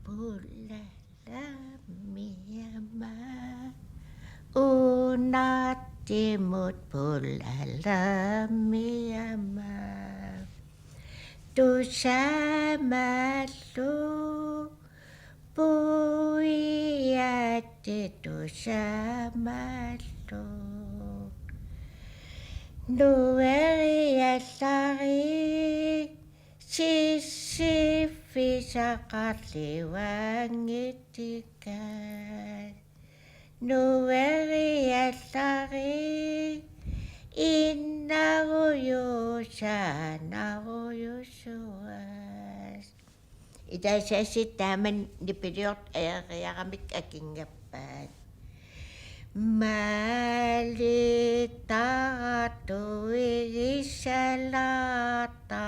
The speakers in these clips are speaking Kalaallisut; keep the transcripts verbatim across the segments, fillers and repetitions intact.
Pulalaammiama. Uunartimut pulalaammiama. Tusaamallu. Puiatit tusaamallu. Nueriallari sissiffissaqarluanngittigaat. Nueriallari innarujussuaq narujusuat. Itaasiassit taama nipiliortut ajoriaramik akinngappaat. Maalittaartuigissalaarta,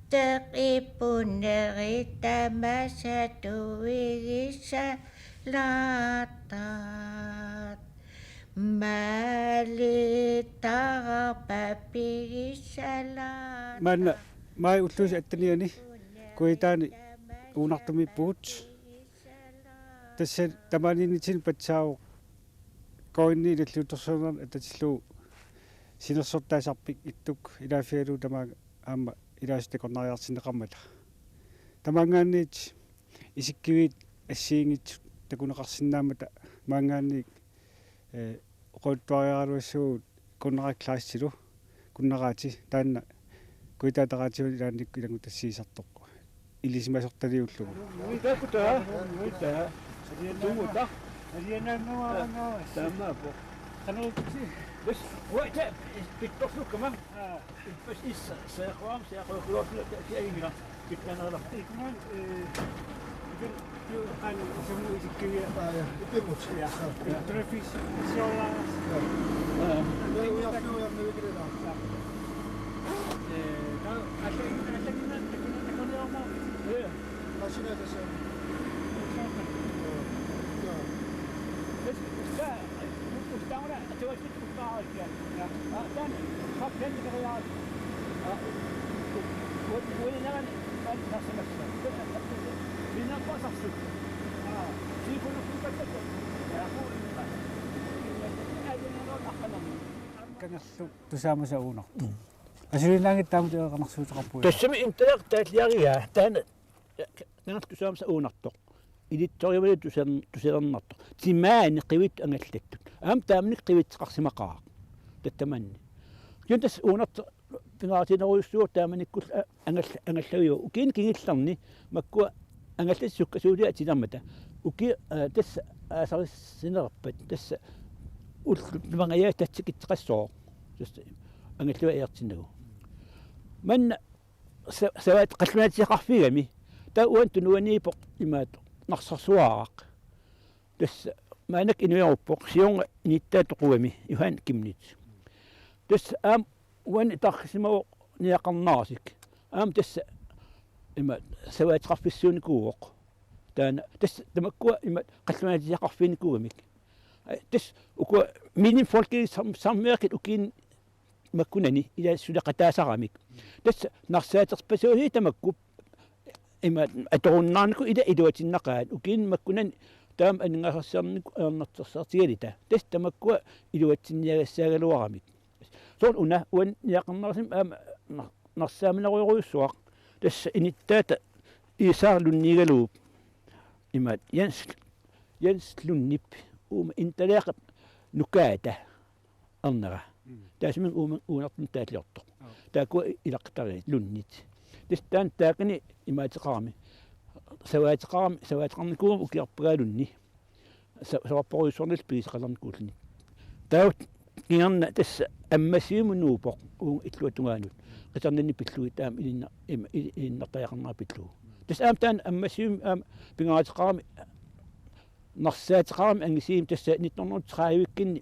teqipuneri tamasatuigissalaarta. Maalittaarpapigissalaarta. Maanna maajip ulluisa attenianni Kujataani uunartumiippugut. Tassa tamaaniinnitsinni patsaavoq K N I-p nalliuttorsiornermi atatillugu sinersortaasarpik Ittuk ilaaffigalugu tamaanga aamma ilaasut takornariartinneqarmata. Tamaanngaanniit isikkiviit assigiinngitsut takuneqarsinnaammata maanngaanniit, eh, oqaluttuariaraluassuugut Kunnera Classilu, Kunnera Ati, taanna Kujataata Radioani ilaannikkut ilanngutassiisartoq ilisimasortaliullugu. Nuitaa kutaa, nuitaa. Tumuta. Alianaannguarangaavassi. Taamaappoq. Qanorluunniit? Bas, uanga pittorsukkama. Aa. Ippas issa, seeqquam, seeqquam, seeqquam, seeqquam. Pittanarlaq. Ikman, eh, ikan, tu, qan, samu isikkiviat. Aa, ja. Ipimut. Ja. Ja. Trafis, siorlaas. Ja. Aa. Ja, ujarlu, ujarlu, ujarlu. Eh, ta, allan, allan, allan, allan, allan, allan. Ja. Masina tassa. Ja. Ja. Bas, ta, usta, usta, usta. Kangerlup tusaamasa uunartoq. Asuliinaanngitsoq taamatut eqqarnarsuuteqarpugut. Tassami internettaalliarigaa taanna. Kangerlup tusaamasa uunartoq. Ilitsorujumalu tusan-, tusalernartoq. Timaani qivittut angallattut. Aamma taamani qivitseqarsimaqaaq. Tattamanni. Kisianni tassa uunartoq pingaartinnerujussuuvoq taamanikkullu a-, angall-, angallaviuvoq. Ukiuni kingullerni makkua angallatit sukkasuuliat atilermata. Uki-, aa, tassa aasarissinerpat. Tassa ullut pimangajaat tatsikitseqassooq. Tassa angallavik ajortinnagu. Manna sa-, savaat qallunaatisiaqarfigami. Taava uani tunuaniippoq imaattoq Narsarsuaraq. Tassa maannakkut inueruppoq, siorna inittaata toqugami, Johan Chemnitz. Tassa aamma uani tarrisimavoq Niaqarnaartik. Aamma tassa ima savaateqarfissuunikuuvoq. Taanna tassa tamakkua ima qallunaatisiaqarfiginikuugamik. Ai, tassa ukua Minneffolkets sam-, Samvirket ukiuni makkunani ilaa suleqataasaramik. Tassa narsaaterpassuit tamakku ima atorunnaarnikut ilaa iluatinnaqaat ukiuni makkunani taama aningaasarsiornikkut ajornartorsiortigalugit. Tassa tamakkua iluatsinniagassaagaluaramik. Soorlu una uani Niaqarnaarsimi aamma nar-, narsaaminerujorujussuaq. Tassa inittaata Iisaaq Lundigaluup imaattoq Jens, Jens Lundip uuma intaliaqap nukaata ernera. Mm. Taassuminnga uuma uunartunut taatiliortoq. Aap. Taakkua ilaqqitariit Lundit. Tassa taanna taakani imaateqarami. Savaateqarami, savaateqarnikuugami ukiorpagaalunni. Sa-, savarpassuarnillu pigisaqalernikuulluni. Taava kingorna tassa Ammassivimut nuuppoq uunga illuatungaanut. Qiterninni pillugit aamma ilinna-, im-, il-, ilinnartariaqarnera pillugu. Tassa aamma taanna Ammassivimmi aamma pingaaruteqarami narsaateqarami angisuumik tassa nitten hundrede tredive-kkunni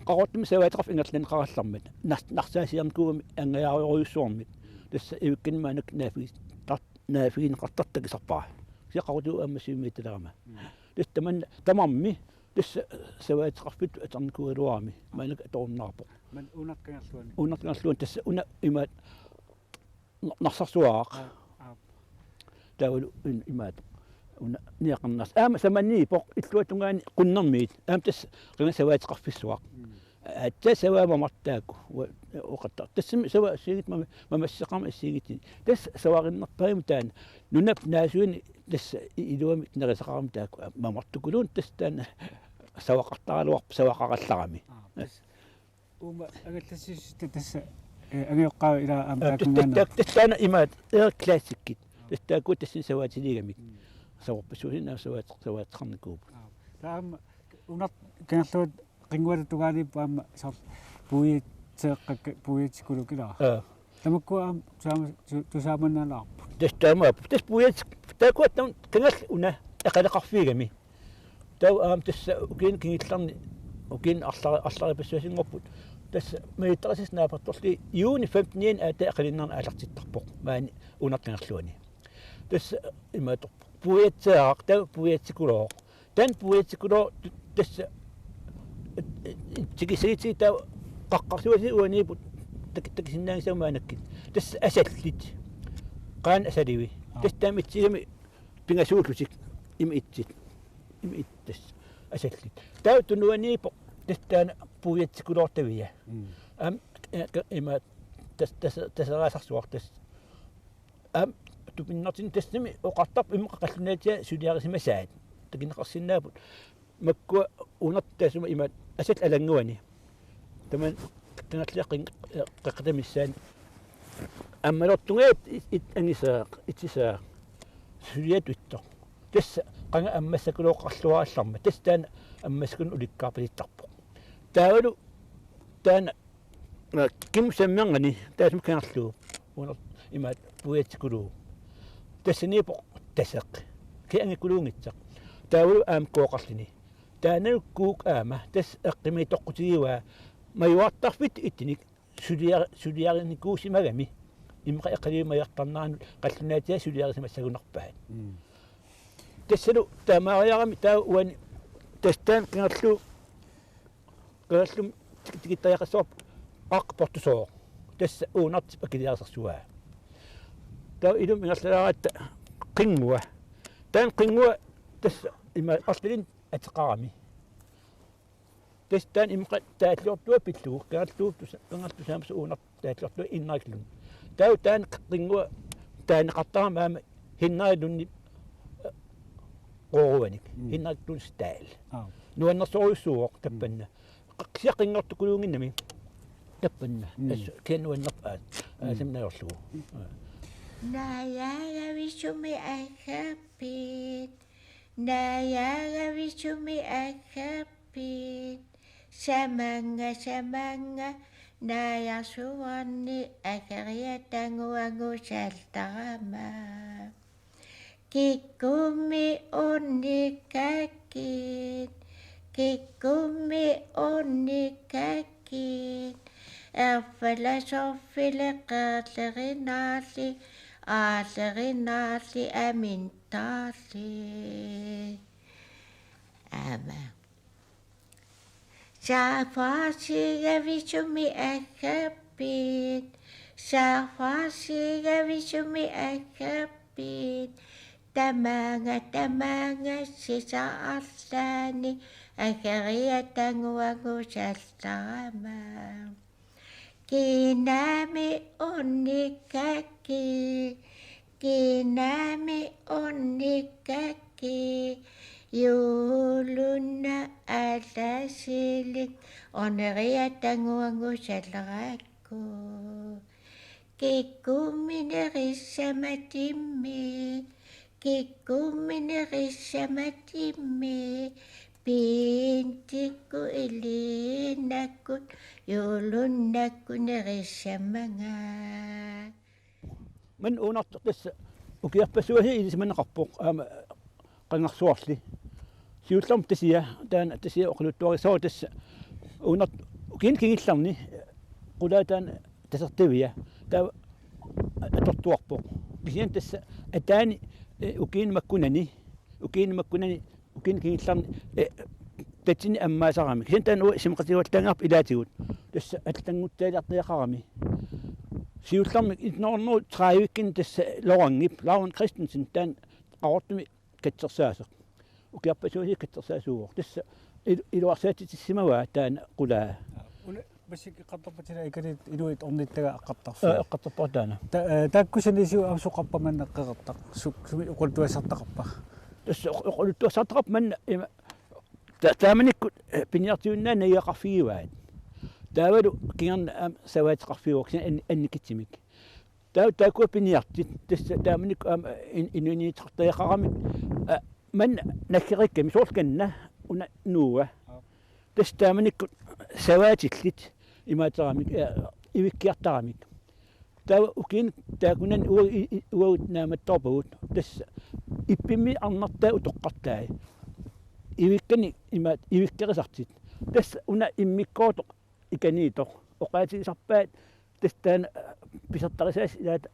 Qaqortumi savaateqarfik ingerlanneqarallarmat. Nars-, narsaasiornikuugami angajaarujorujussuarmik. Tassa ivikkanni maannakkut naaffigisar-, naaffigineqartartoq takusarpara. Kisianni Qaqortup Ammassivimmiittalerama. Mm. Tassa tamanna, tamarmi, tassa savaateqarfittut atornikuugaluarami. Maannakkut atorunnaarpoq. Manna uunartoq Kangerluani. Uunartoq Kangerluani tassa una imaattoq Na-, Narsarsuaraq. Aap, aap. Taavalu in-, imaattoq. una niaqarnars. Aamma samaniippoq illuatungaani qunnermiit. Aamma tassa qanga savaateqarfissuaq. Aatsaat savaa mamartaakku. Ua-, oqattaq. Tassami savaa assigiit mama-, mamasseqarmat assigiit. Tassa savarinnarpaamik taanna. Nunap naasuini tassa i-, iluamik nerisaqarami taakku. Mamartukuluunniit tassa taanna savaqartaraluarpoq savaqarallarami. Aa, tassa. Uuma angallassiissut tassa, eh, angajoqqaavit ilaa aamma. Aa, tassa, taakkunannga. Tassa, tassa taanna imaat Air Classicit. Tassa taakku tassani savaatiliigamik. Mm. Savarpassuusinnaavoq savaat-, savaateqarnikuupput. Aa. Taava aamma una kangerluata qinnguata tungaaniippoq aamma soorlu puiatseeqqakka puiatsikulukkilaa. Aa. Tamakkua aamma tusaama-, tu-, tusaamannalaarput. Tassa taamaappoq. Tassa puiats-, taakku aamma kangerlunga eqaleqarfiigami. Taava aamma tassa ukiuni kingullerni, ukiuni arla-, arlarippassuarsinngorput. Tassa malittarisassat naapertorlugit juuni femten aatsaat eqalinnerni aallartittarpoq. Maani una kangerluani. Tassa imaattorpoq. Puiatseeraq, taava puiatsikulooq. Taanna puiatsikulooq tu-, tassa tikissagitsigu taava qaqqarsuatsiaq uaniipput tak-, takusinnaanngisagut maannakkut. Tassa asallit. Qaannat asalivi. Aa. Tassa taama itsigami pingasuullutik ima itsit. Ima itsit tassa asallit. Taava tunuaniippoq tassa taanna puiatsikuloortavia. Mm. Aamma, eh, ka-, ima tas-, tas-, taseraasarsuaq tassa. Aamma tupinnartumik tassami oqartarpoq immaqa qallunaatiga suliarisimasaat. Takuneqarsinnaapput. Makkua una taassuma imaat asallit alannguani. Tamanna kangerliaq qin-, eh, qeqqata missaani. Ammalortungaat it-, it-, angisaaq, itsisaaq. Suliatut ittoq. Tassa qanga ammassakulooqqaarluarallarmat. Tassa taanna ammassakunneq ulikkaarpasittarpoq. Taavalu taanna, aa, kimmut sammerngani taassuma kangerluup. Una imaat puiatsikuluup. Tassaniippoq taseq. Kingulliit angikuluunngitsoq. Taavalu aamma kooqarluni. Taannalu kuuk aamma tassa eqqumiitsoqqutigivaa majuartarfittut ittunik suliar-, suliarinikuusimagami. Immaqa eqaluit majuartarneranut qallunaatiga suliarisimassagunarpaat. Mm. Tassalu taamaariarami taava uani tassa taanna kangerluup, kangerluup tik-, tikittariaqassavarput Qaqqat Portusooq. Tassa Uunartip akiliarisarsuaa. Taava ilumut ingerlalaaratta qinngua. Taanna qinngua tassa ima arlalinni ateqarami. Tassa taanna immaqa taalliortua pillugu, kangerluup tusa-, kangerluup tusaamasut Uunartip taalliortua innarikluni. Taava taanna qinngua taaneqartarami aamma Henrik Lundip, eh, qooruanik, mm, Henrik Lunds Dahl. Aa. Nuannersorujussuuvoq, mm, tappanna. Qa-, kisianni qinngortukuluunnginnami. Tappanna. Mm. Assut kisianni nuannerpoq aat. Mm. Aasami najorlugu. Aa. Najaagavit sumi aggappit. Najaagavit sumi aggappit. Samannga, samannga, najarsuarni ageriataannguagusallarama. Kikkummi unnikkakkit, kikkummi unnikkakkit, erfalasorfili qeerlerinarli, aallerinarli amintarli. Aamma. Saaffaarsigavit sumi aggappit, saaffaarsigavit sumi aggappit, tamaanga, tamaanga, sisarlaani ageriataannguagusallarama. Kiinami unnikkakkit, kiinami unnikkakkit, juulunna alasilik, uneriataannguagusaleraakku. Kikkummi nerissamatimmi, kikkummi nerissamatimmi, piintikkut iliinnakkut, juulunnakkut nerissamanga. Maanna Uunartoq tassa ukiorpassuarni ilisimaneqarpoq aamma qangarsuarli. Siullermik Tasiaq, taanna Tasiaq oqaluttuarissavarput tassa Uunartoq ukiuni kingullerni qulaa taanna tasertavia. Taava atortuarpoq. Kisianni tassa ataani, eh, ukiuni makkunani, ukiuni makkunani, ukiuni kingullerni, eh, tatsini ammaasarami. Kisianni taanna uanga isumaqatigivallaanngilarput ilaatigut. Tassa allanngutsiartariaqarami. Siullermik nitten hundrede tredive-kkuni tassa Lorangip, Lauren Christensen, taanna Qaqortumi katsersaasoq. Ukiorpassuit katsersaasuuvoq. Tassa il-, iluarsaatitissimavaa taanna qulaa. Una massakkut eqqartorpat sila ikaliit inuit ornittagai eqqartarfia. Aa, eqqartarpara taanna. Ta-, ee, taakku sanasigut aamma suut qeqertarput, su-, sumi oqaluttuassartaqarpa? Tassa oq-, oqaluttuassartaqarpoq manna ima ta-, taamanikkut, ee, piniartuinnaa najugaqarfigivaat. Taavalu kingorna aamma savaateqarfiuvoq kisianni an-, annikitsumik. Taa-, taakkua piniartut, tassa taamanikkut aamma in-, inuuniittoqartariaqaramik, aa, manna naggereerami soorlu kanna una nuua. Tassa taamanikkut savaatillit imaateramik, aa, ivikkiartaramik. Taava ukiuni taakkunani ua-, i-, i-, uagut naammattoorpagut, tassa ippimmi arnartai utoqqartai. Ivikkanik imaat ivikkarisartut. Tassa una immikkoortoq ikaniittoq. Oqaatigisarpaat tassa taanna, ee, pisortarisassat ilaata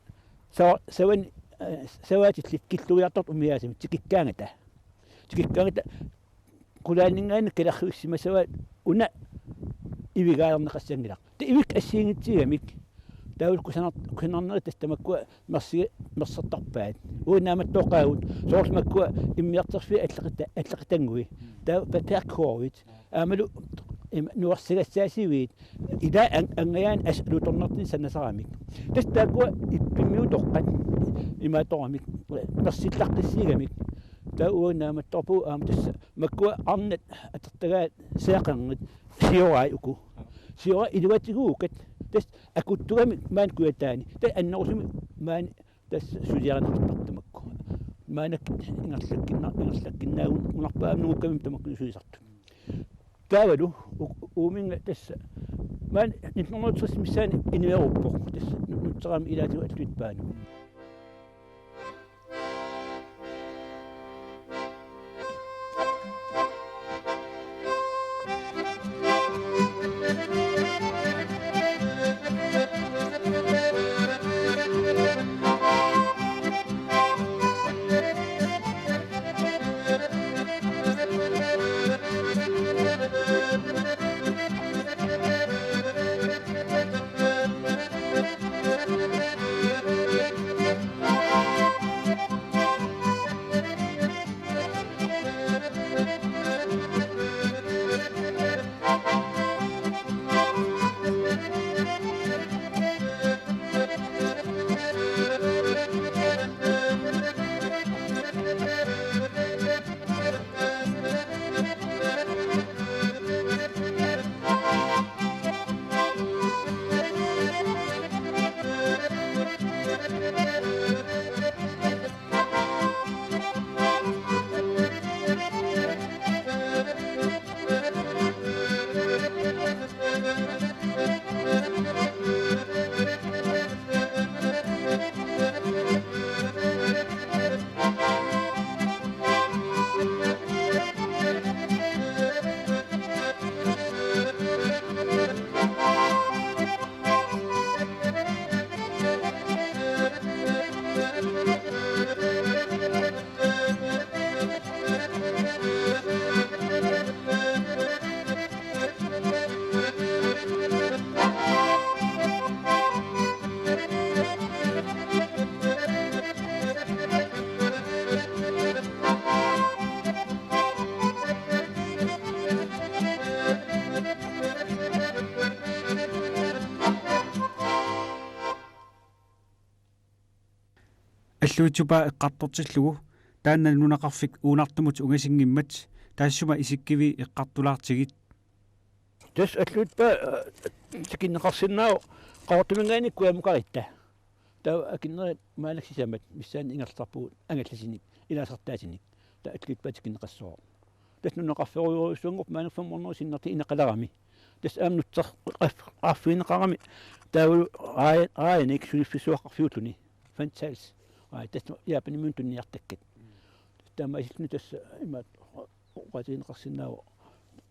sava-, savani, ee, savaatillit killugiartortut umiaasamik tikikkaangata. Tikikkaangata qulaaninngaanniit kalerruissimasavaat una ivigaalerneqassanngilaq. Taava ivikka assigiinngitsuugamik. Taavalu kusanar-, kusanarnerit tassa tamakkua mersi-, mersortarpaat. Uagut naammattooqaagut soorlu makkua immiartorfiit alleqita-, alleqitannguit. Taava papirkurvit. Aammalu im-, nuersagassaasiviit. Ila an-, angajaani assut alutornartunik sanasaramik. Tassa taakkua ippimmi utoqqat imaattoramik. Mersillaqqissuugamik. Taava uagut naammattoorpagut aamma tassa makkua arnat atortagaat seeqernit siorai uku. Siorai iluatiguukat tassa akuttugamik maani kujataani. Tassa annerusumik maani tassa suliarineqartarput tamakku. Maannakkut ingerlakkinna-, ingerlakkinnaagunarpaat aamma nungukkamik tamakku sulisartut. Taavalu u-, uuminnga tassa maani nitten hundrede og tres missaani inueruppoq tassa nu-, nutserami ilaatigut Alluitsup Paanut. Alluitsup Paa eqqartortillugu taanna nunaqarfik uunartumut ungasinngimmat taassuma isikkiviit eqqartulaartigit. Tassa Alluitsup Paa, ee, tikinneqarsinnaavoq Qaqortuminngaanniit kujammukaruttaaq. Taava akunnerit maannakkut sisamat missaanni ingerlasarpugut angallasinik, ilaasartaasinik. Taava Alluitsup Paa tikinneqassooq. Tassa nunaqarfeerujussuanngorpoq maannakkut fem hundrede sinnerlugu ineqalerami. Tassa aamma nutseq-, qaaf-, qaaffigineqarami taavalu raa-, raajanik suliffissuaqarfiulluni. Fem seks. Aa, tassa Japanimiunut tuniniartakkat. Taamaasilluni tassa imaat oqaatigineqarsinnaavoq.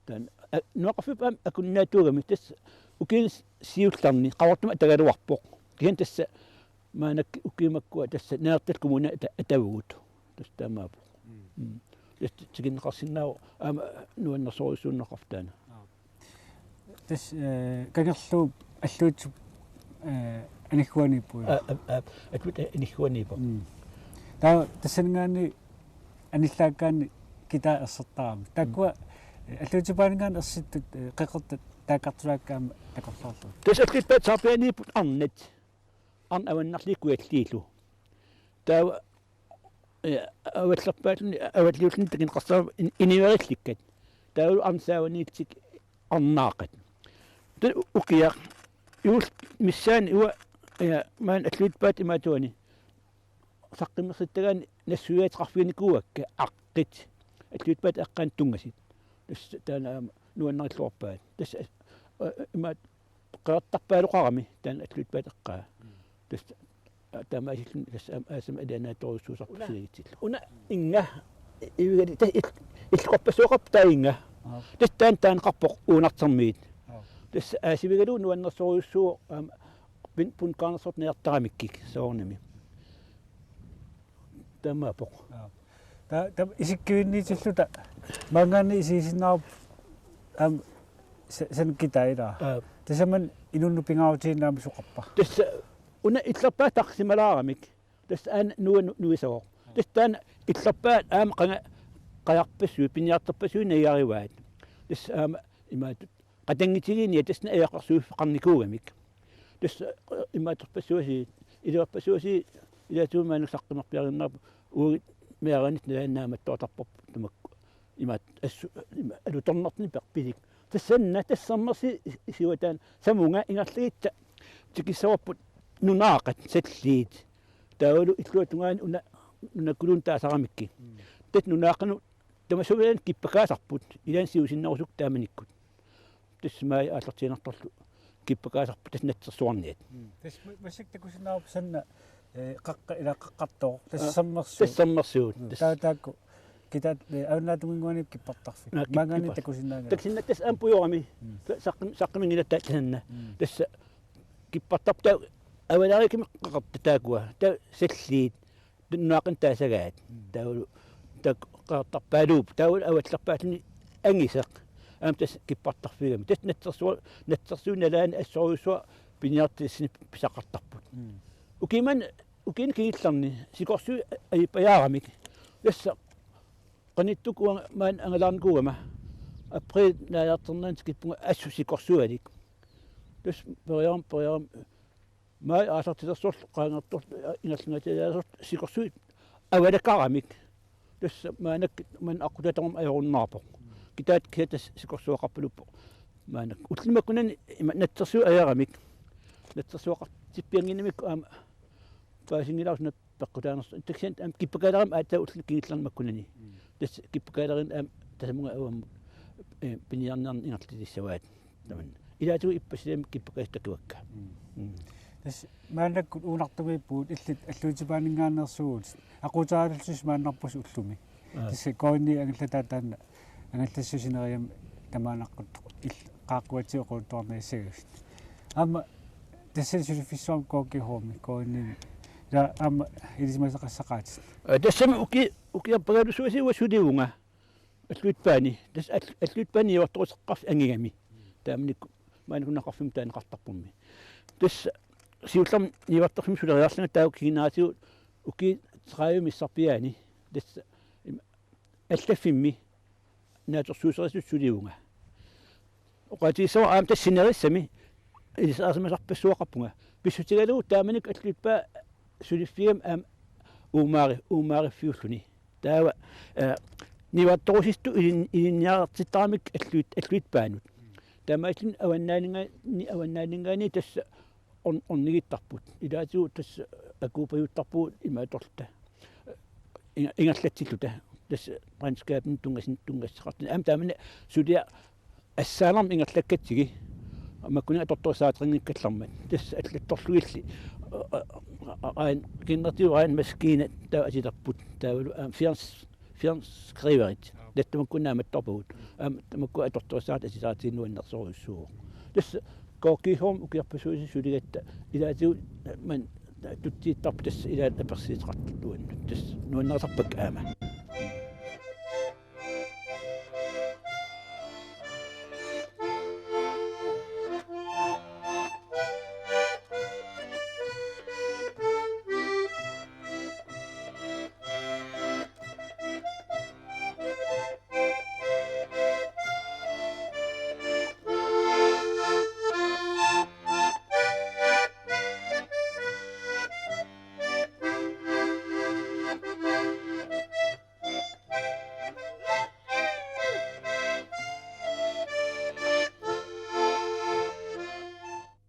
Taanna, aa, nunaqarfiup aamma akunnaatuugami tassa ukiuni siullerni Qaqortumi atagaluarpoq. Kisianni tassa maannakkut ukiut makkua tassa Nanortallip Kommunia ata-, atavugut. Tassa taamaappoq. Mm. Mm. Tassa tikinneqarsinnaavoq aamma nuannersorujussuaq nunaqarfik taanna. Aap. Tassa, ee, kangerluup Alluitsup, ee, anigguaniippoq. Aa, aa, aa, Alluitsup anigguaniippoq. Mm. Taava tassaninngaanniit anillaakkaanni kitaat ersertarami. Taakkua, eh, Alluitsup Paaninngaanniit ersittut, eh, qeqertat taakkartulaakka aamma takorloorlugit. Tassa Alluitsup Paatip saarpiaaniipput arnat. Arnat avannarliit kujalliillu. Taava, eh, avallerpaalluni, avalliulluni takuneqartarami in-, inuerillikkat. Taavalu arnat saavaniittik arnaaqat. Taava ukiaq, juulli missaani uanga, eh, maani Alluitsup Paatip imaattuani saqqummersittagaanni nassuiaateqarfiginikuuakka aqqit. Alluitsup Paatip eqqaani tunngasut. Tassa taanna aamma nuannarilluarpaat. Tassa, eh, imaattoq qeqertarpaaluqarami taanna Alluitsup Paatip eqqaa. Tassa, eh, taamaasilluni tassa aamma aasama alianaatsorujussuusarpoq. Una, siligitsillu. Una innga, ivigali, tassa il-, illoqarpassuaqarpoq taava innga. Aap. Tassa taanna taaneqarpoq uunartermiit. Aap. Tassa aasivigalugu nuannersorujussuuvoq aamma pin-, punkaarnersortut najartaramikkik soorunami. Taamaappoq. Aap. Ta-, ta-, isikkivinniitilluta maanngaanniit isigisinnaarput aamma sa-, sanakkitaa ilaa. Aap. Tassami inunnut pingaarutigineq aamma soqarpa? Tassa una illerpaaq taqsimalaaramik. Tassa aana nuua nu-, nuisavoq. Tassa taanna illerpaat aamma qanga-, qajarpassuit, piniartorpassuit najugarivaat. Tassa aamma imaattoq qatanngutigiinniat tassa ajoqersuiffeqarnikuugamik. Tassa, eh, imaattorpassuasiit, iluarpassuasiit, ilaatigut maannakkut saqqummerpiarinnarput uagut meeraanermut nalaani naammattoortarparput tamakku. Imaattoq assut, ima-, alutornartunik perpilik. Tassanna, tassa sermersi is-, isuata taanna samunga ingerlagutta tikissavarput nunaaqat salliit. Taavalu illuatungaani una nunakkuluunniit taasaramikkik. Mm. Tassa nunaaqanut tamassuminngaanniit kippakaasarput, ilaanni siusinnerusukkut taamanikkut. Tassa maajip aallartiinnartarlu kippakaasarput tassa natsersuarniat. Mm. Tassa ma-, massakkut takusinnaavarput sanna, eh, qaqqa-, ilaa qaqqartoq. Tassa Aa, sermersuut. Tassa sermersuut. Mm. Tassa Taa-, taakku. Kitaat, eh, avannaata tungaanut kippartarfik. Naa, kip-, maanngaanniit kippar-, takusinnaanngilaq. Takusinnaanngilaq tassa aamma pujoramik. Mm. Sa-, saqqum-, saqqumminngilaat ta-, taanna. Mm. Tassa kippartarput taava avalariikkami qaqartat taakkua. Taava salliit. Nunaaqanik taasagaat. Mm. Taavalu taakku qaqartarpaaluupput. Taavalu avallerpaalluni angisoq. Aamma tassa kippartarfigami. Tassa natsersua-, natsersuup nalaani assorujussuaq piniartut tassani pisaqartarput. Mm. Ukiumani, ukiuni kingullerni sikorsuit ajuppajaaramik. Tassa qanittukkut uanga maani angalaarnikuugama. April naajartornerani tikippunga assut sikorsualik. Tassa periarama, periarama maajip aallartilersorlu qaangertorlu ingerlangaatsialaasorlu sikorsuit avalakaramik. Tassa maannakkut maani aqqutaataaruma ajorunnaarpoq. Kitaat kisiat tassa sikorsuaqarpaluppoq. Maannakkut ulluni makkunani ima natsersuit ajoramik. Natsersuaqartippiannginnamikku aamma paasinngilara suna peqqutaanersoq. Takusinnaavat aamma kippakaalerami aatsaat ulluni kingullerni makkunani. Mm. Tassa kippakaalerineq aamma tasamunga avammut, eh, piniarniarneq ingerlatissavaat. Tamanna. Ilaatigut ippassaq kisiat kippakaasut takuakka. Mm. Mm. Tassa maannakkut uunartumiippugut illit Alluitsup Paaninngaanneersuuvutit. Aquuteraallusi maannarpusi ullumi. Aa. Tassa K N I angallataa taanna angallassuserneq tamaanaqquttoq il-, qaaqquatsigut oqaluttuarniassagavit. Aamma tassani suliffissuarmi K G H-mi, K N I-mi. Ilaa aamma ilisimasaqassaqaatit. Aa, tassami uki-, ukiorpassuarni uanga sulivunga. Alluitsup Paani, tassa All-, Alluitsup Paani niuertoruseqarfik angigami. Taamanikkut maani Nunaqarfimmi taaneqartarpormi. Tassa siullermik niuertarfimmi suleriarlunga taava kinguneratigut ukiut tredive missarpiaani. Tassa im-, allaffimmi naatsorsuuserisutut sulivunga. Oqaatigissavara aamma tassa sinerissami ilisariarsimasarpassuaqarpunga. Pissutigalugu taamanikkut Alluitsup Paap suliffigami aamma uumaari-, uumaariffiulluni. Taava, eh, niuertorusuttut ilin-, ilinniartittaramik Alluit-, Alluitsup Paanut. Taamaasilluni avannaaninngaanniit, avannaaninngaanniit tassa orn-, ornigittarput. Ilaatigut tassa akuupajuttarpugut imaattorluta. Inga-, ingerlatsilluta. Tassa regnskabinut tunngasin-, tunngassuteqartuni. Aamma taamani suliaq assaanermik ingerlakkatsigit. Makkunagu atortorissaateqanngikkallarmat. Tassa allattorlugilli. Aa, aa, aa, aa, kinnertigu aa maskiinat taava atilerput. Taavalu, aa, fjernskriverit. Tassa tamakku naammattorpagut. Aamma tamakku atortorissaatit atisaatiginnut annersorujussuuvoq. Tassa K G H-mi ukiorpassuit suligatta ilaatigut maani tutsiittarput tassa ilaat apersuuteqartut uannut. Tassa nuannarisarpakka aamma.